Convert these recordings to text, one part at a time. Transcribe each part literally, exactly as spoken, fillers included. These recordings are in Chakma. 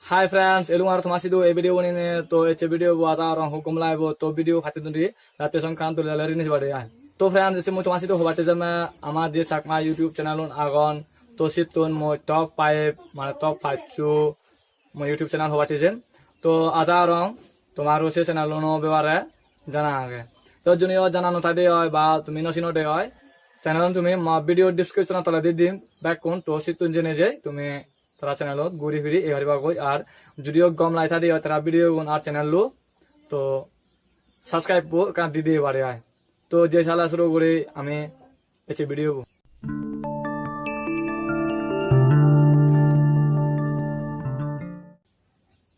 Hi friends, elung aro toma sidu ei video bonine. To ecche video bo aja gorong hub gom lagibo. To video patti duri, notification kan dole dale rini sibade ai. To friends, ecche mui toma sidu hobatte jemme ama je Chakma YouTube channel un agon. To sittun mui top five, mane top five chu mui YouTube channel hobatte jem. To aja gorong tomaro se channel uno bebare jana age. To juniyo jana no thai de oi ba tumi no sino de oi, channel un tumi mo video description tole di dim bekkun. To sittun jene je tumi tara channelot guri firi ei paribagoi. Ar judiyo gom lage thade oi tara video gun ar channel lo, to subscribe bo ekkan di diye pare ai. To je sala suru guri ami ecche video bo.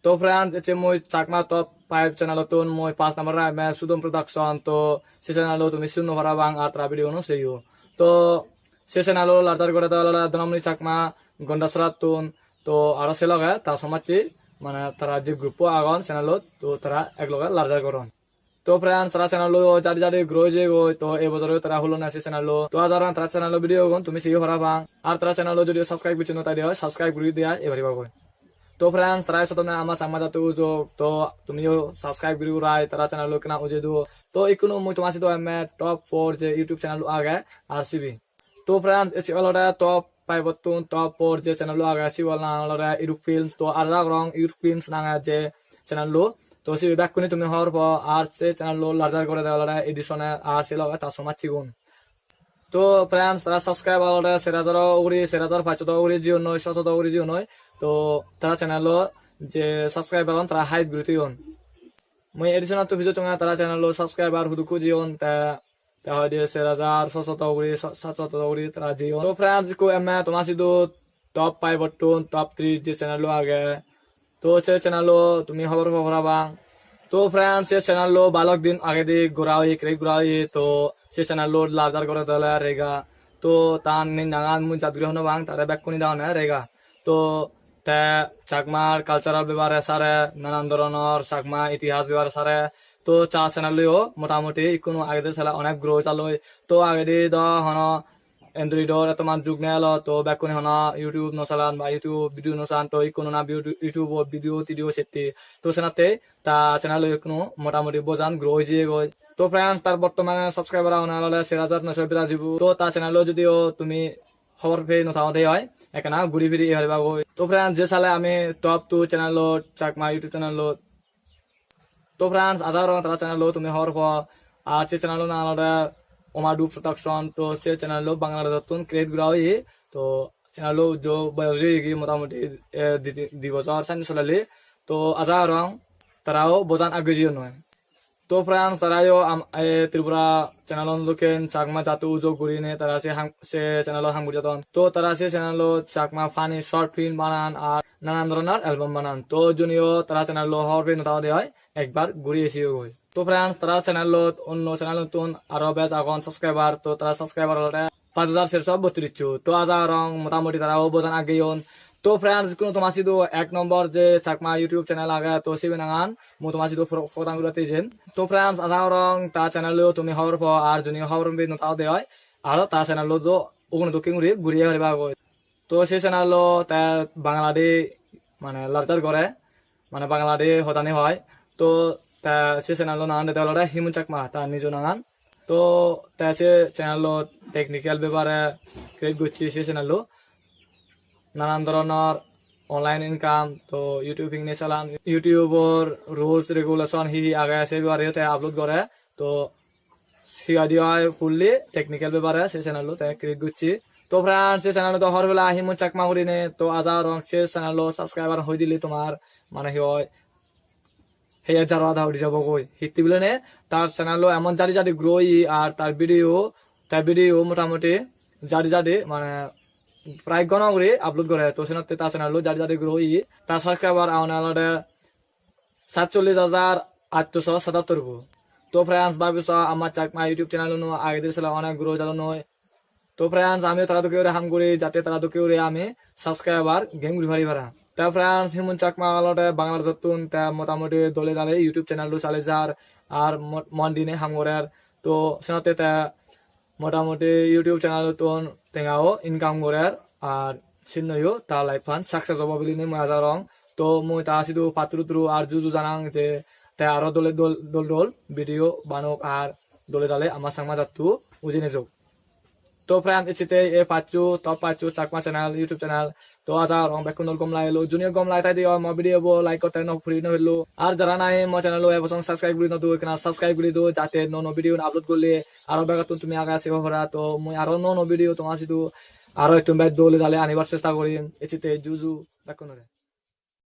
To friends, ecche mui Chakma top five channel ottun mui first number ot ame Sudom Production. To se channel lo tumi sino parapang ar tara video no seyo. To se channel lo larger gore de olode Dhonamoni Chakma Gondasarattun. To aro se loge ta somajje, mane tara je group o agon channel ot, to tara ek loge larger goron. To friends, tara channel lo jadi jadi grow oi jeyegoi. To ei bojor o tara hulonne se channel lo. To aja gorong tara channel lo video gun tumi seyo parapang. Ar tara channel lo jodi subscribe goccho no thai de oi, subscribe guri diya ei paribagoi. To friends, tara sodonne ama Changma jatto ujok, to tumiyo subscribe guri urai tara channel lo ekkena ujei duo. To ikkunu mui toma sidu emme top four je YouTube channel lo age R C B. To friends, ecche olode top five ottun top four je channel lo age, sibe olode Iruk Films. To aja gorong Iruk Films nange je channel lo. To sibe bekkune tumi hobor po, ar se channel lo larger gore de olode Edison e ar se loge ta somajjegun. To friends, tara subscriber olode ser hajar o uguri, ser hajar pachsho o uguri jeyonnoi, soso o uguri jeyonnoi. To tara channel lo je subscriber un tara hide guri toyon. Mui Edison atto pujot tonge tara channel lo subscriber hudukko jeyon, te, te hoide ser hajar, soso o uguri, sa-, satso o uguri tara jeyon. To friends, ikko emme toma sidu top five ottun top three je channel lo age. To se channel lo tumi hobor po parapang. To friends, se channel lo balok din agedi gora oye, create gora oye. To se channel lo larger gore de ole Rega. To ta ninangan mui jat guri hono pang, tare bekkune dagone Rega. To te Chakmar cultural bebare sare, nanan doronor Chakma itihas bebare sare. To ta channel lo yo motamoti ikkunu agedi sele onek grow oi jalloi. To agedi do hono Android or ettoman jug nei elo, to bekkune hono YouTube no salan ba YouTube video no san, to ikkunu na view-, YouTube o video tidio setti. To senatte ta channel o ikkunu motamoti bojan grow oi jeyegoi. To friends, tar bortomane subscriber agon olode ser hajar noisho biraji bo. To ta channel o jodi o tumi hobor pei no thago de oi, ekkena guri firi ei paribagoi. To friends, je sale ami top two channel o, Chakma YouTube channel o, to friends, aja gorong tara channel lo tumi hobor po. Ar se channel lo nang olode Omadu Production. To se channel lo Bangladesh ottun create gora oye. To channel lo jo boyos oye gi motamoti, eh, di, di bojor sanne solele. To aja gorong tarao bojan agge jeyonnoi. To friends, tara yo am-, eh, Tripura channel un dokken Chakma jatto ujok gurine tara se ham-, se channel o ham guri jadon. To tara se channel o Chakma funny short film banan ar nanan doronor album banan. To juniyo tara channel lo hobor pei no thago de oi, ekbar guri esiyogoi. To friends, tara channel ot onno channel ottun aro bej agon subscriber, to tara subscriber olode pach hajar serso bottrisso. To aja gorong motamoti tarao bojan aggeyon. To friends, ikkunu toma sidu ek nombor je Chakma YouTube channel age, to sibe nangan mui toma sidu pro-, prodan gurate jen. To friends, aja gorong ta channel lo tumi hobor po, ar juni hobor pei no thago de oi, aro ta channel lo do uguno dokken guri guri ei paribagoi. To se channel lo te Bangaladi mane larger gore, mane Bangaladi hodani hoi. To te se channel lo nangan de olode Himun Chakma, ta nijo nangan. To te se channel lo technical bebare create gocche se channel lo. Nanan doronor online income, to YouTube hingne salan, YouTube or rules regulation hi hi age se bebare te upload gore. To hi hoide oi fully technical bebare se channel lo te create gocche. To friends, se channel lo do hobor pela Himun Chakma gurine, to aja gorong se channel lo subscriber hoi dile tomar mane hi oi, hei jaro ada udi jabo goi. Hitte bilene tar channel lo emon jadi jadi grow oye, ar tar video, tar video motamoti jadi jadi mane prai gono guri upload gore. To senotte ta channel lo jadi jadi grow oye. Ta subscriber agon olode satchollis hajar attoso satattor bo. To friends, babi so ama Chakma YouTube channel uno agedi sele onek grow oi jadon noi. To friends, amiyo tara dokke guri ham guri, jate tara dokke guri ami subscriber gain guri pari para. Te friends, Himun Chakma olode Bangladesh ottun, te motamoti dole dale YouTube channel lo sale jar, ar mo-, mon dine ham gorer. To senotte te motamoti YouTube channel ottun tenga o income gorer, ar sinnoyo ta life an success obo biline mui aja gorong. To mui ta sidu patturu turu ar juju janang je te aro dole dol dol dol video banok ar dole dale ama Changma jatto ujei nejok. To friend, ecche te ei paccho, top paccho Chakma channel, YouTube channel. To aja gorong bekkunor gom lagilo. Junior gom lage thai de oi mo video bo like gotte no puri no pello. Ar jara nahi mo channel o ebo song subscribe guri no do, ekkena subscribe guri do, jate nuo nuo video upload gorle aro begottun tumi age seba pora. To mui aro nuo nuo video toma sidu aro ekdom bej dole dale anibar chesta gorim. Ecche te juju bekkunore.